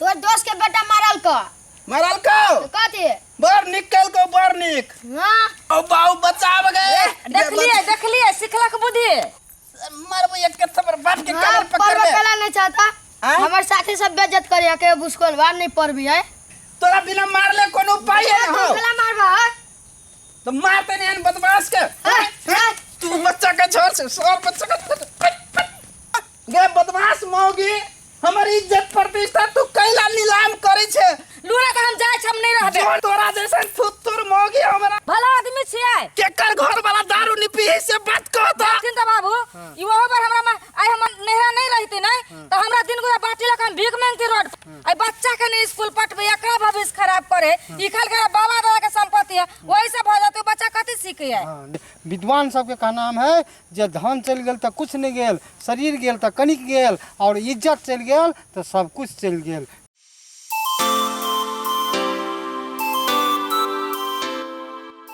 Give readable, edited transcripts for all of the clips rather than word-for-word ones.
तोर दोस्त के बेटा मारल का। मारल को? तो कथी? बड़ नीक कल को, बड़ नीक। हाँ। ओ बाऊ बचाव गए। देखलिए देखलिए, सिखलक बुद्धि। मारबो एक के थप्पड़, बाप के हाँ, कमर पकड़ पढ़बो ले। कला नहीं चाहता। आँय? हमारे साथी सब बेइज्जत करिया के बुस्कोल बार नहीं पढ़बी है। तोरा बिना मारले कोनो उपाय है तू हो। कला मारबा, हाँ? तो मारते नहीं हन बदमाश के। हाँ, हाँ। तू बच्चा के छोड़ से सर बच्चा के गे बदमाश मौगी, हमर इज्जत प्रतिष्ठा तू कैला नीलाम करै छे। लूरा के हम जाय छी, हम नहीं रहबे। जो तोरा जैसन थुथुर मौगी हमरा भला आदमी छियै। केकर घर वाला दारू नहीं पीहे से बात कहता। देखथिन त बाबू, ई ओहो पर हमरा आइ हम नैहरा नहीं रहती नै त हमरा दिन गोरा बाटी लक हम भीख मांगती रोड पर। आइ बच्चा के नहीं स्कूल पठबे, एकरा भविष्य खराब करे। ई खाल के बाबा दादा के संपत्ति है, वही से भ जाते, बच्चा कथी सीखे है। हाँ, विद्वान सबके कहना है जे धन चलि गेल तऽ किछु नहि गेल, शरीर गेल तऽ कनिक गेल, आओर इज्जत चलि गेल तऽ सब किछु चलि गेल।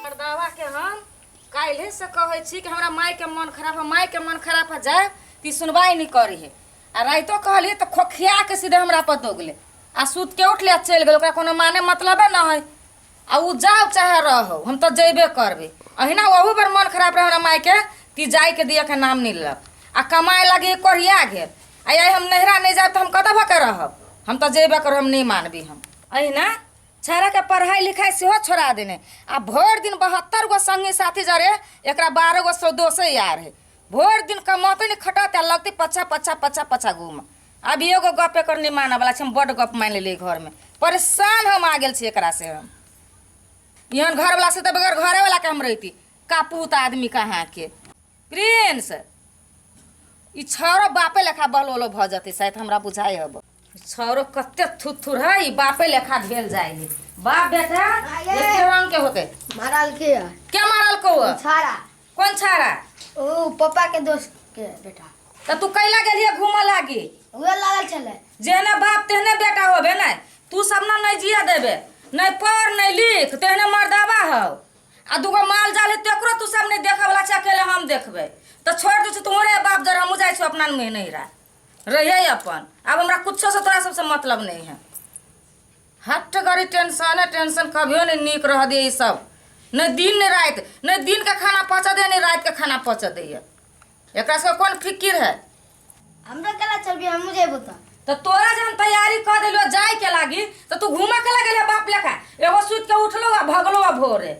मर्दावा के हम काल्हे से कहै छी कि हमरा माय के मन खराब है, माय के मन खराब है, जाए ती सुनवाई नहीं करी है। आ राइतो कहलिए तऽ खोखिया के सीधे हमरा पर दौगले आ सुत के उठले आ चलि गेल, ओकरा कोनो माने मतलबे न है। आ उ जाओ चाहे रहो, हम तऽ जयबे करबै। अहिना ओहू बेर मन खराब रहे हमरा माय के, ती जाय के दिया के नाम नहीं लेलक। आ कमाए लागी कोढ़िया गेल। आ आइ हम नैहरा नहीं जायब तऽ हम कतऽ भऽ के रहब, हम तऽ जयबे करब, हम नहीं मानबी हम। अहिना छौड़ा के पढ़ाई लिखाई सेहो छोड़ा देने आ भरि दिन 72 गो संगी साथी जरे एकरा 12 गो सौ दोसे यार है। भरि दिन कमौते नहीं खटते आ लगते पछा पछा पछा पछा घूम। अभी एगो गप एकर नहीं मानऽ वाला छै, हम बड्ड गप मानि लेलियै घर में, परेशान हम आ गेल छी एकरा से। हम एहन घरवला से तऽ बगैर घरेवला के हम रहिती, कापूत आदमी कहाँ के। प्रिंस ई छौड़ो बापे लेखा बहलोलो भऽ जेतै शायद, हमरा बुझाइ हब। छौड़ो कते थुथुर है, ई बापे लेखा भेल जाइ है, बाप बेटा एके रंग के होते। मारल के है? के मारल को? छाड़ा। कौन छाड़ा? ओ पापा के दोस्त के बेटा। त तू कैला गेलिए घूमऽ लागी? उहे लागल छलै। जेहने बाप तेहने बेटा होबे ने, तू सब ना नहीं जिया देबे, नहीं पढ़ नहीं लिख, तेहने मर्दावा हौ। आ दूगो माल जाल है तेकरो तू सब नहीं देखे वाला छै, अकेले हम देखबै तऽ छोड़ दै छी। तुम्हारे बाप जरा हमहूँ जाइ छी अपना मुँह नहीं रह रहिए अपन, आब हमरा कुछो से तोरा सबसे मतलब नहीं है। हट गरी टेंशन है, टेंशन कभियो नहीं नीक रह दे ई सब, नहीं दिन नहीं राति, नहीं दिन के खाना पचा दे नहीं राति के खाना पचा दे। एकरा सबके कोन फिकिर है? हमरा केला चलबी, हमहूँ जेबो तऽ। तऽ तोरा जहन तैयारी कऽ देलियो जाय के लागी तऽ तू घूमऽ के लगेले बाप लेखा, एगो सुति के उठलो आ भगलो आ भोरे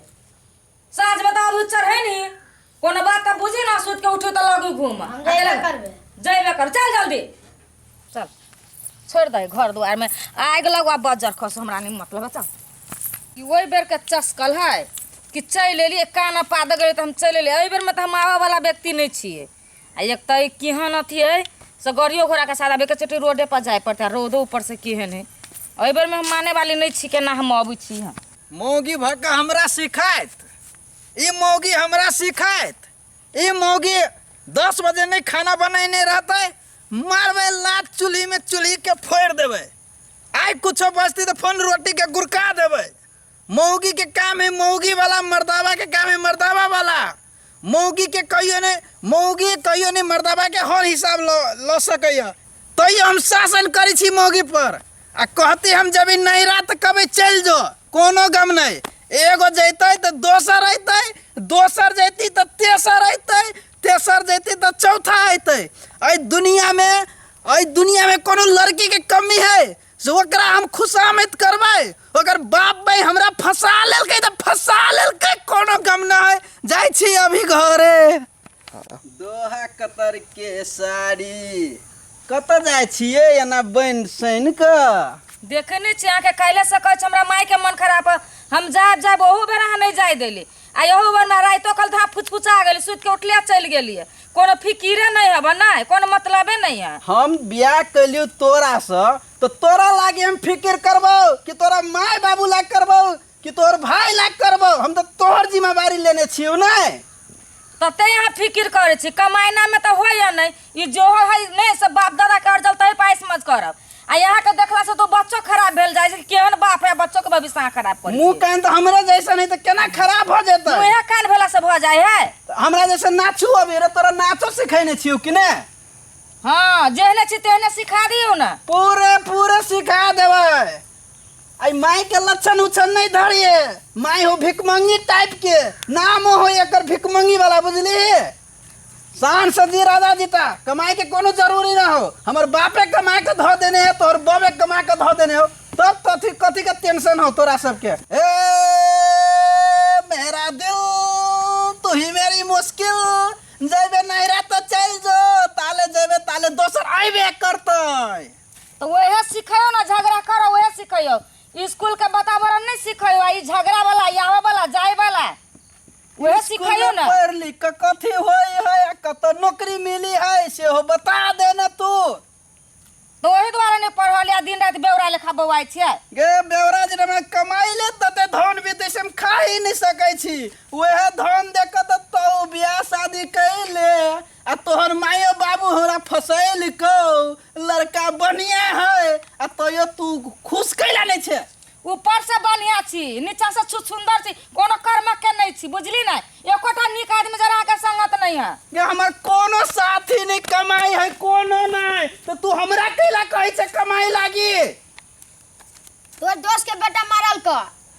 साँझ में तऽ अभी चढ़े नी, कोनो बात तऽ बुझी ना, सुति के उठू तऽ लगू घूमऽ। हम जयबे करबै। जयबे कर, चल जल्दी चल, छोड़ दे घर दुआर में आगि लगवा बज्जर खस, हमरा नहीं मतलब है, चल। ई ओहि बेर के चस्कल है कि चलि एलियै, कान पाद गेलै तऽ हम चलि एलियै। एहि बेरमे तऽ हम आबऽवला व्यक्ति नहि छियै। आ एक तऽ ई केहन अथी है से गाड़ियो घोड़ाके साथ आबैके चोटी रोडे पर जाय पड़तै, आ रोडो ऊपर से केहन है। एहि बेरमे हम माने वाली नहि छी, केना हम अबै छी। हम मौगी भऽ कऽ हमरा सिखायत, ई मौगी हमरा सिखायत, ई मौगी 10 बजे नहि खाना बनेने रहतै, मारबै लात चूल्हीमे, चूल्हीके फोड़ि देबै। आइ कुछो बचतै तऽ फोन रोटीके गुड़का देबै। मौगी के काम है मौगी वाला, मर्दावा के काम है मर्दावा वाला। मौगी के कहियो नहीं, मौगी कहियो नहीं मर्दावा के हर हिसाब ल सकैया। तैयो हम शासन करै छी मौगी पर आ कहती हम जब नैहरा तऽ कभी चलि जो, कोनो गम नहीं। एगो जैतै तऽ दोसर अयतै, दोसर जैती तऽ तेसर अयतै, तेसर जैती तऽ चौथा अयतै। एहि दुनिया में कोनो लड़की के कमी है से ओकरा हम खुशामद करबै। ओकर बाप भाई हमरा फंसा लेलकै तऽ फंसा लेलकै, कोनो गम न है, जाइ छी अभी घरे। दोहा कतर के साड़ी कतऽ जाइ छियै एना बनि सनि कऽ? देखे नहि छी अहाँके, काल्हि से कहै छी हमरा मायके मन खराब है, हम जायब जायब, ओहू बेर अहाँ नहि जाय देली। आ एहू बेर ने राइतो कल तऽ अहाँ फुचफुचा गेली, सुति के उठले चलि गेलियै, कोनो फिकिरे नहि हब, नहि कोनो मतलबे नहि है। हम बियाह कैलियौ तोरासँ तऽ तोरा लागी हम फिकिर करबौ कि तोरा माय बाबू लाग करबौ कि तोहर भाय लाग करबौ? हम तऽ तोहर जिम्मेवारी लेने छियौ ने। तते अहाँ फिकिर करै छी, कमाइना में तऽ होइए नहि, ई जो है नहि से बाप दादा के अर्जल तही पाइस मज करब। आ यहाँ के देखला से तो बच्चो खराब भेल जाइ छै, केहन बाप है बच्चो के भविष्य अहाँ खराब करै मुँह कान तऽ हमरे जैसा नहीं तऽ केना खराब भऽ जेतै? मुँहे कान भेला से भऽ जाइ है। हमरा जैसे नाचू अभी रे, तोरा नाचो सिखेने छियौ कि ने? हाँ, जेहने छी तेहने सिखा दियौ ने। पूरे पूरे सिखा देबै। आई माई के लक्षण उच्छन नहीं धरिए, माई हो भिकमंगी टाइप के, नाम हो एकर भिकमंगी वाला, बुझली? शान से जी राजा जीता, कमाई के कोनो जरूरी ना हो। हमर बापे कमा के धो देने है, तोहर बबे कमा के धो देने हो, तब कथी कथी के टेंशन हो तोरा सबके? ए मेरा दिल तू ही मेरी मुश्किल, जैबे नैरा तो चल जो, ताले जैबे ताले दोसर आइबे करतै। तो वह सिखायो ना, झगड़ा करो वह सिखायो, स्कूल के वातावरण नहीं सिखायो, आ ई झगड़ा वाला, ई आवे वाला जाए वाला वह सिखायो ना। पढ़ लिख के कथी होई है आ कत नौकरी मिली है सेहो बता दे ना तू। तो वही द्वारे नहीं पढ़ल या दिन रात बेवरा लेखा बौआइ छियै। गे बेवरा जे हम कमाई ले तते धन बीतै से हम खा ही नहीं सकै छी, वएह धन दे के तऽ तू बियाह शादी कैले आ तोहर मायो बाबू हमरा फसैल कौ, लड़का बढ़िया है आ तैयो तू खुश कैला नहीं छे? ऊपर से बढ़िया छी, नीचा से सुंदर छी, कोनो कर्म के नहीं छी, बुझली ना? एकोटा नीक आदमी जरा के संगत नहीं है। गे हमर कोनो साथी नहीं कमाई है, कोनो नहीं, तो तू हमरा कैला कहै छे कमाई लागी? तोर दोस्त के बेटा मारल को।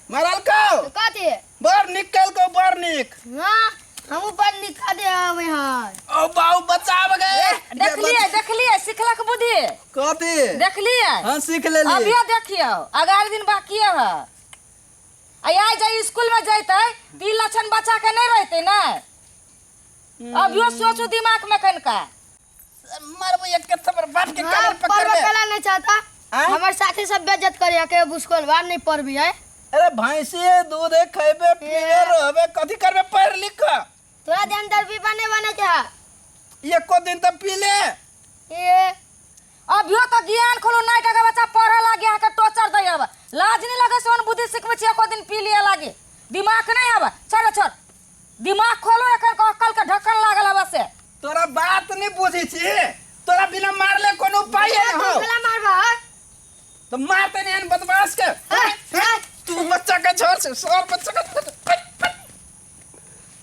मारल को? तो कथी? बड़ नीक कैल को, बड़ नीक। हाँ, हमहूँ बड़ नीक खा दे हमें हाँ। ओ बाऊ बचाव गए। देखलिए देखलिए सिखलक बुद्धि। कथी देखलिए? हाँ सीख लेली। अभियो देखियो, 11 दिन बाकी है। आ जाई स्कूल में जैते 3 लक्षण बच्चा के नहीं रहते ना। अभियो सोचू दिमाग में कनका। मरबो एक के थप्पड़ बाप के कमर पकड़ पढ़बो ले। कला नहीं चाहता। हमारे साथी सब बेइज्जत करे के स्कूल बाहर नहीं पढ़बी है। अरे भैंसी दूध खेबे पीबे रहबे कथी करबे पढ़ लिख के? तोरा ध्यान दरबी बने बने के है। एको दिन तो पी ले। ए अभियो तो ज्ञान खोलो नहीं टका बच्चा पढ़े लागे अहाँ के टॉर्चर दै अब। लाज नहीं लगे सोन बुद्धि सिखबै छी, एको दिन पी लिए लागे दिमाग नहीं आवे। चलो छोड़ दिमाग खोलो, एकर अकल के ढक्कन लागल हवा से। तोरा बात नहीं बुझी छी, तोरा बिना मारले कोनो उपाय नहीं हो। तू मारबा तो मारते नहीं बदमाश के। तू बच्चा के छोड़ से सर बच्चा के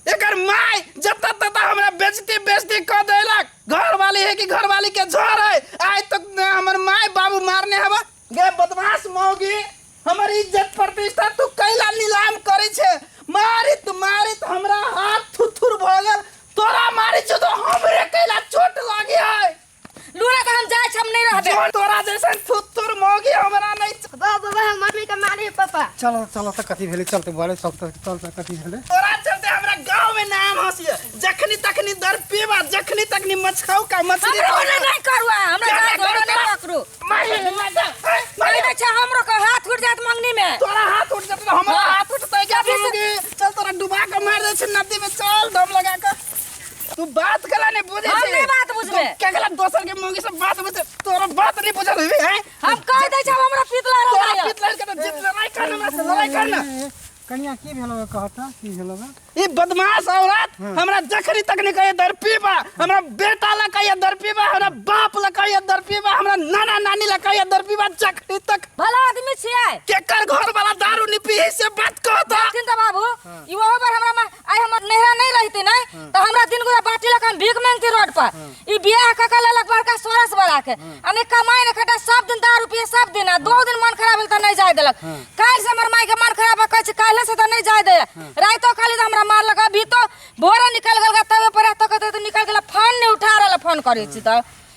एकर माय जत्ता तत्ता हमरा बेइज्जती बेइज्जती क देलक। घर वाली है कि घर वाली के झोर है, आइ तक न हमर my बाबू मारने हवा। गे बदमाश मौगी, हमर इज्जत प्रतिष्ठा तू कैला नीलाम करै छे? मारित मारित हमरा हाथ थुथुर भ गेल, तोरा मारै छौ तो हमरे कैला चोट लागी है। लूरा के हम जाय छी, हम नहीं रहबे। जो तोरा जैसन थुथुर मौगी हमरा नहीं। बाबा बाबा मम्मी के मारी पापा। चलो चलो त कथी भेलै, चलते बोले सब त चल त कथी भेलै। तोरा चलते हमरा गांव में नाम हंसिए, जखनी तखनी दर पीबा, जखनी तखनी मछखाऊ का मछली। हमरा ओने नहीं करू, हमरा क्या जाय करू, घरे नहीं तोरा? पकड़ू। मारी, मारी, मारी। नहीं छै, हमरो के हाथ उठ जात मंगनी में। तोरा हाथ उठ जात, हमरा हाँ। हाथ उठतै क्या अभी से- मौगी? चल तोरा डुबा के मार दै छै नदी में, चल दम लगा के। तू बात कला नहीं बुझे हम छी। नहीं बात बुझबे। तू केकरा दोसर के मौगी से बात बुझे, तोरा बात नहीं बुझल हेबे हैं? हम कह दै छै हमरा पीत लागल तोरा रहैया। पीत लागल के तो जीत लड़ाई कर हमरा से, लड़ाई कर ना। कनिया की भेलो कहता, की भेलो? ई बदमाश औरत हमरा जखनी तखनी कहे दर पीबा, हमरा बेटा ला कहे दर पीबा, हमरा बाप ला कहे दर पीबा, हमरा नाना नानी ला कहे दर पीबा, जखनी तक। भला आदमी छियै। केकर घर वाला दारू नहीं पी से बात कहता। देखथिन त बाबू, ई ओहो बार हमरा आइ हमर नैहरा नहीं रहते नै त हमरा दिन गुरा बाटी लक हम भीख मांगती रोड पर। ई बियाह क क लेलक बड़का सोरस वाला के, आ नै कमाई नै खटा, सब दिन दारू पिए सब दिन, आ 2 दिन मन खराब भेल त नहीं जाय देलक। काल्हि से हमर माय के मन खराब कहै छै काल्हि से त नहीं जाय दे। रातो खाली त हमरा मारलक, अभी तो भोरे निकल गेल तबे पर रातो कहते त निकल गेल, फोन नहीं उठा रहल, फोन करै छी त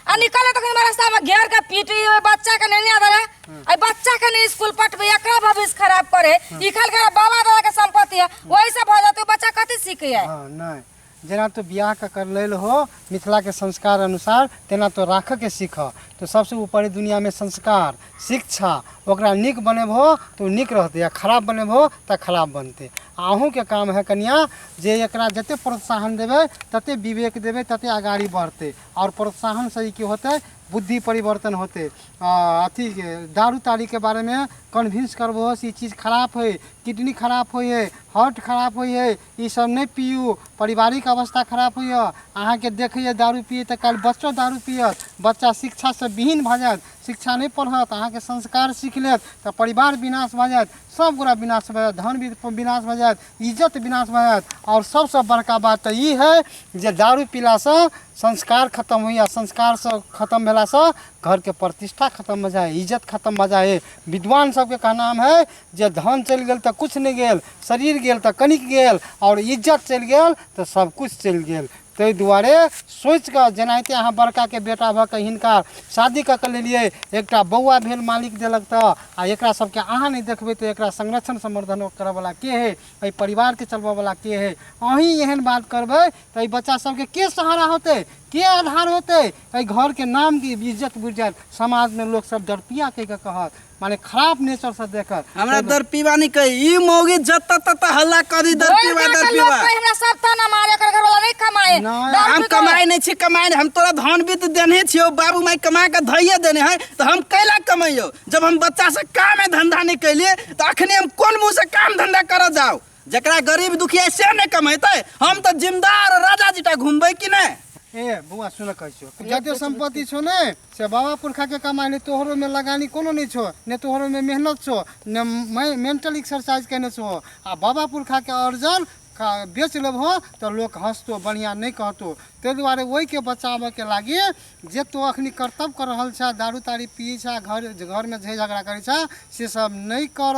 आ निकले तखन हमरा रास्ता में घेर के पीटी, ओहि बच्चा के नहीं याद रहे, आई बच्चा के नहीं स्कूल पठबे, एकरा भविष्य खराब करे। ई खाल के बाबा दादा के संपत्ति है, वही से भ जाते बच्चा कथी सीखे है। हाँ नहीं, जेना तो बियाह के कर लेल हो मिथिला के संस्कार अनुसार तेना तो राख के सीख। तो सबसे ऊपर दुनिया में संस्कार शिक्षा, ओकरा नीक बनेबहो तो नीक रहते, या खराब बनेबहो तो खराब बनते। अहूँ के काम है कनिया जे एकरा जते प्रोत्साहन देबै तते विवेक देबै तते अगाड़ी बढ़ते, और प्रोत्साहन से की होतै बुद्धि परिवर्तन होते। अथी दारू तारी के बारे में कन्विंस करबहो से ई चीज़ खराब है, किडनी खराब होइ है, हार्ट खराब होइ है, ई सब नहि पियू, पारिवारिक अवस्था खराब होइए। अहाँके देखैए दारू पिए तऽ काल्हि बच्चो दारू पियत, बच्चा शिक्षासँ विहीन भऽ जायत, शिक्षा नहि पढ़त, अहाँके संस्कार सीख लेत तऽ परिवार विनाश भऽ जायत, सब गोरा विनाश भऽ जायत, धन भी विनाश भऽ जायत, इज्जत विनाश भऽ जायत। आओर सबसँ बड़का बात तऽ ई है जे दारू पीलासँ संस्कार खतम होइए, संस्कारसँ खतम भेलासँ घरके प्रतिष्ठा खतम भऽ जाइ है, इज्जत खतम भऽ जाइ है। विद्वान सबके कहनाम है जे धन चलि गेल तऽ किछु नहि गेल, शरीर गेल तऽ कनिक गेल, आओर इज्जत चलि गेल तऽ सब किछु चलि गेल। ताहि दुआरे सोचि कऽ जेनाहिते अहाँ बड़काके बेटा भऽ कऽ हिनका शादी कऽ कऽ लेलियै, एकटा बौआ भेल मालिक देलक तऽ, आ एकरा सबके अहाँ नहि देखबै तऽ एकरा संरक्षण संवर्धन करऽवला के है, एहि परिवारके चलबऽवला के है? अहीं एहन बात करबै तऽ एहि बच्चा सबके के सहारा होतै, के आधार होतै? एहि घरके नामके इज्जत बुड़ि जायत, समाजमे लोकसब डरपिया कहि कऽ कहत, माने खराब नेचर से देखत। हमरा दरपीबा नहीं कही, ई मौगी जत तत हल्ला करी दरपीबा लोग दरपीबा। कहे हमरा सब ताना मारे, एकर घरवाला नहीं कमाए। नहीं, दारू हम पी के कमाए नहीं छी, कमाए नहीं, हम तोरा धन भी तो देने छियो, बाबू माई कमा के धैये देने है, तो हम कैला कमैयो? जब हम बच्चा से काम धंधा नहीं कैलिए तो अखने हम कोन मुंह से काम धंधा कर जाओ? जकरा गरीब दुखिया से नहीं कमेतै, हम तो जिम्मेदार राजा जीटा घूमबै कि नहीं? ए बौआ सुन, कहै छियौ जते सम्पत्ति छौ ने से बाबा पुरखाके कमाइ ले, तोहरोमे लगानी कोनो नहि छौ, ने तोहरोमे मेहनत छौ, ने मेंटल एक्सरसाइज केने छौ। आ बाबा पुरखाके अर्जन बेच लेबहो तऽ लोक हँसतो, बढ़िआँ नहि कहतो। ताहि दुआरे ओहिके बचाबऽके लागि जे तोँ अखनी कर्तव्य कऽ रहल छह, दारू तारी पियै छह, घर घरमे झै झगड़ा करै छह, से सब नहि कर,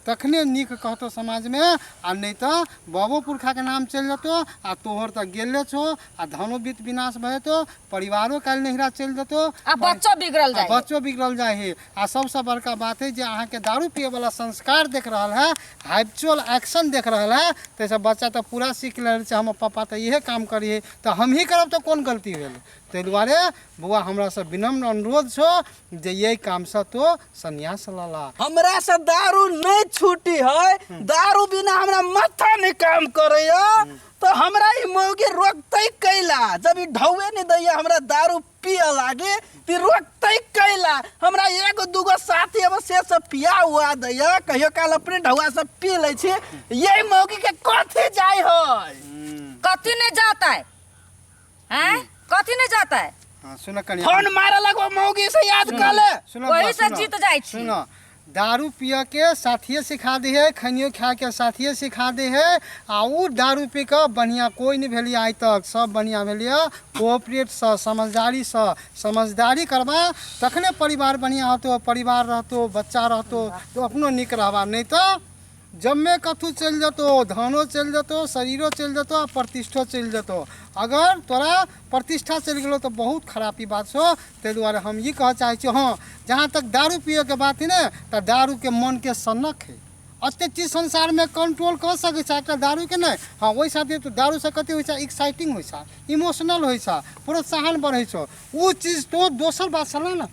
तखने नीक कहतो समाजमे। आ नहि तऽ बाबो पुरखाके नाम चलि जेतो, आ तोहर तऽ गेले छौ, आ धनो वित्त विनाश भऽ जेतो, परिवारो काल्हि नहिरा चलि जेतो, आ बच्चो बिगड़ल आ जाए, बच्चो बिगड़ल जाइ है। आ सबसँ बड़का बात है जे अहाँके दारू पियैवला संस्कार देख रहल है, हैबिचुअल एक्शन देख रहल है, ताहिसँ बच्चा तऽ पूरा सीख लेल छै, हमर पापा तऽ इहे काम करी है तऽ हमही करब तऽ कोन गलती भेल? ताहि दुआरे बौआ हमरासँ विनम्र अनुरोध छौ जे यही कामसँ तो संन्यास लऽ ला। हमरा से दारू नहीं छूटी है, दारू बिना हमरा माथा नहीं काम करैया, तो हमरा ई मौगी रोकतै कैला? जब ई ढौए नहीं दैया हमरा दारू पिए लागे ती रोकतै कैला? हमरा एगो दूगो साथी अब से सब पिया हुआ दैया, कहियो काल अपने ढौआ सब पी लै छी, यही मौगी के कथी जाय है? कथी नहीं जाता है? हैं, कथी नहीं जाता है? हाँ, सुन कनिया, फोन मारे लगो मौगी से याद कर ले, सुन वही से जीत जाइ छी। सुन, दारू पिय के साथिये सिखा दी है, खनियो खा के साथिये सिखा दे है, आ उ दारू पी कऽ बढ़िआँ कोइ नहि भेलियै आइ तक, सब बढ़िआँ भेलियै कोऑपरेटसँ, समझदारीसँ। समझदारी करबा तखने परिवार बढ़िआँ होतो, परिवार रहतो, बच्चा रहतो, तो अपनो नीक रहबा। नहि तऽ जम्मे कथू चलि जेतौ, धनो चलि जेतौ, शरीरो चलि जेतौ, आ प्रतिष्ठो चलि जेतौ। अगर तोरा प्रतिष्ठा चलि गेलौ तऽ बहुत खरापी बात छौ। ताहि दुआरे हम ई कहऽ चाहै छियौ, हँ जहाँ तक दारू पियैके बात है ने, तऽ दारूके मनके सनक है, एतेक चीज संसारमे कंट्रोल कऽ सकै छै एकटा दारूके नहि। हँ, ओहि साथे तऽ दारूसँ कते होइ छै, एक्साइटिंग होइ छै, इमोशनल होइ छै, प्रोत्साहन बढ़ै छौ, ओ चीज तो दोसर बात सलाह ने,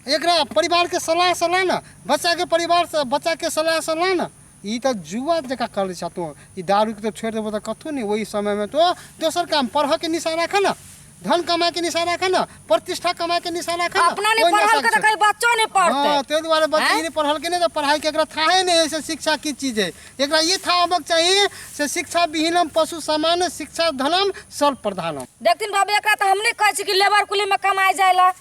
एकरा परिवारके सलाह सलाह ने, बच्चाके परिवारसँ बच्चाके सलाह सलाह ने। ई तऽ जुआ जकाँ करै छह तोँ, ई दारूके तऽ छोड़ि देबहो तऽ कथू नहि। ओहि समयमे तो दोसर काम पढ़ऽके निशा राखऽ ने, धन कमाइके निशा राखऽ ने, प्रतिष्ठा कमाइके निशा राखऽ ने। अपना नहीं ओहि पढ़ल के नशाके तो कहीं बच्चो नहीं पढ़ते। हाँ, ताहि दुआरे बच्चा आँय? ई नहि पढ़लकै नहि तऽ पढ़ाइके एकरा थाहे नहि है से शिक्षा की चीज है। एकरा ई था होबक चाही से शिक्षा विहीनम पशु समान, शिक्षा धनम सर्व प्रधानम। देखथिन बाबू, एकरा तऽ हम नहीं कहै छी कि लेबर कुली में कमाए जाय ला,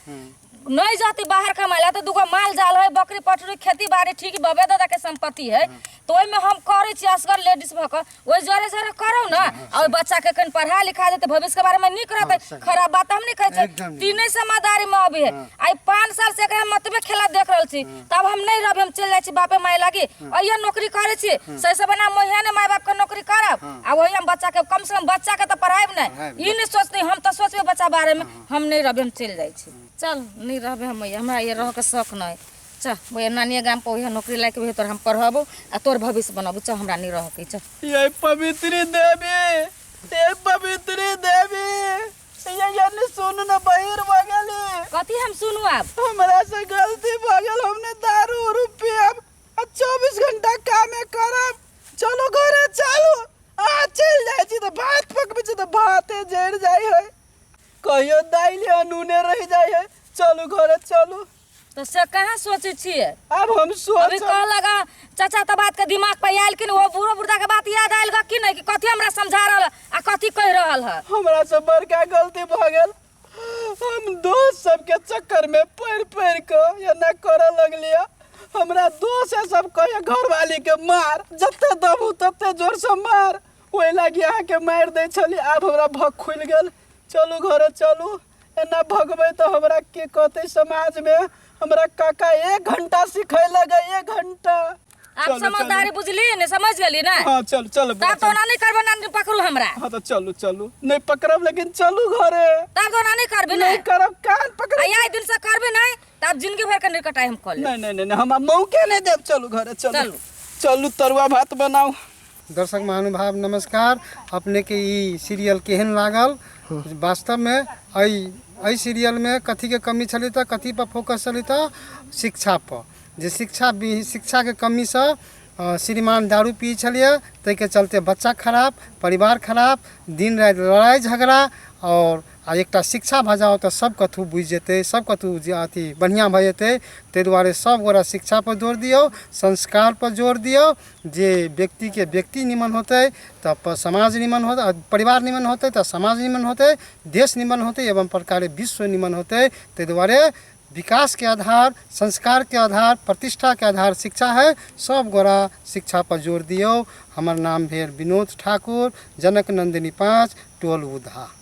नहीं जाती बाहर कमाए ला, तो दूगो माल जाल है, बकरी पटरी, खेती बाड़ी, ठीक बाबे दादा के संपत्ति है, तो ओहिमे हम करै छी असगर लेडीज भऽ कऽ, ओहि जरे जरे करू ने, आ ओहि बच्चा के कनि पढ़ा लिखा देतै भविष्य के बारे में नीक रहतै। खराब बात हम नहीं कहै छी, एकदम नीक। तीने समझदारी में अभी है। आइ 5 साल से एकरा मतबे खेला देख रहल छी, तब हम नहीं रहब, हम चलि जाइ छी बापे माय लागी, अइया नौकरी करै छी, सही बना मोहिया ने माय बाप के नौकरी करब, आ वही हम बच्चा के कम से कम बच्चा के तऽ पढ़ाइब नहि, पढ़ाइब। ई नहीं सोचते, हम तऽ सोचबै बच्चा बारे में, हम नहीं रहबै, हम चलि जाइ छी। चल नहीं रहबै हम, हमरा ये रह के शौक नहीं। चल भैया नानिये गाम पर वही नौकरी लायक भी तोर हम पढ़बो आ तोर भविष्य बनाबो, चल हमरा नहीं रह के, चल। ये पवित्री देवी, ये पवित्री देवी, ये ये सुन न, बहिर भऽ गेली। कथी हम सुनू आब? हमरा से गलती भऽ गेल, हमने दारू उरू पियब आ 24 घंटा कामे करब। चलो घरे चलू, आ चलि जाइ छी तऽ भात पकबै छी तऽ भाते जरि जाइ है, कहियो दालि अनूने रहि जाइ है। चलू घरे चलू। तऽ तऽ से कहाँ सोचै छियै? आब हम अभी सोच कह लगा चाचा तऽ बात के दिमाग पर आयल कि नहीं? वो बूढ़ो बुढ़ा के बात याद आयल कि नहीं, कि कथी हमरा समझा रहल आ कथी कह रहल है? हमरा से बड़का गलती भऽ गेल। हम दोस्त सबके चक्कर में पड़ि पड़ि कऽ एना करऽ लगलियै। हमरा दोस्त सब कहे घरवाली के मार, जते दबू तते जोर से मार, ओहि लागी अहाँके मारि दै छली। आब हमरा भक खुलि गेल। चलू घरे चलू, एना भगबै तऽ हमरा के कहतै समाजमे? हमरा काका 1 घंटा सिखै लगे, 1 घंटा। आप चलू, समझदारी चलू। बुझली ने, समझ गेली ना? हाँ चल चल। तब तो ना नहीं करबे ना, पकड़ू हमरा। हाँ तो चलू चलू, नहीं पकड़ब लेकिन चलू घरे। तब तो ना नहीं करबे ना? नहीं करब, कान पकड़। आ दिन से करबे नहीं तब जिंदगी भर के निकटाई हम कर लेब। नहीं नहीं नहीं, हम मौके नहीं देब। चलू घरे चलू। चलू। चलू तरुआ भात बनाऊ। दर्शक महानुभाव नमस्कार। अपने के ई सीरियल केहन लागल? वास्तव में एहि सीरियल में कथी के कमी छलै तऽ कथी पर फोकस छलै? तऽ शिक्षा पर। जे शिक्षा शिक्षा के कमी से श्रीमान दारू पियै छलियै, ताहिके चलते बच्चा खराब, परिवार खराब, दिन राति लड़ाइ झगड़ा। आओर आ एकटा शिक्षा भऽ जाओ तऽ सब कथू बुझि जेतै, सब कथू जे अथी बढ़िआँ भऽ जेतै। ताहि दुआरे सब गोरा शिक्षा पर जोर दियौ, संस्कार पर जोर दियौ। जे व्यक्तिके व्यक्ति निमन होतै तऽ समाज निमन होतै, परिवार निमन होतै तऽ समाज निमन होतै, देश निमन होतै, एवं प्रकारे विश्व निमन होतै। ताहि दुआरे विकास के आधार, संस्कार के आधार, प्रतिष्ठा के आधार शिक्षा है। सब गोरा शिक्षा पर जोर दियौ। हमर नाम भेल विनोद ठाकुर, जनक नंदिनी 5, टोल उधा।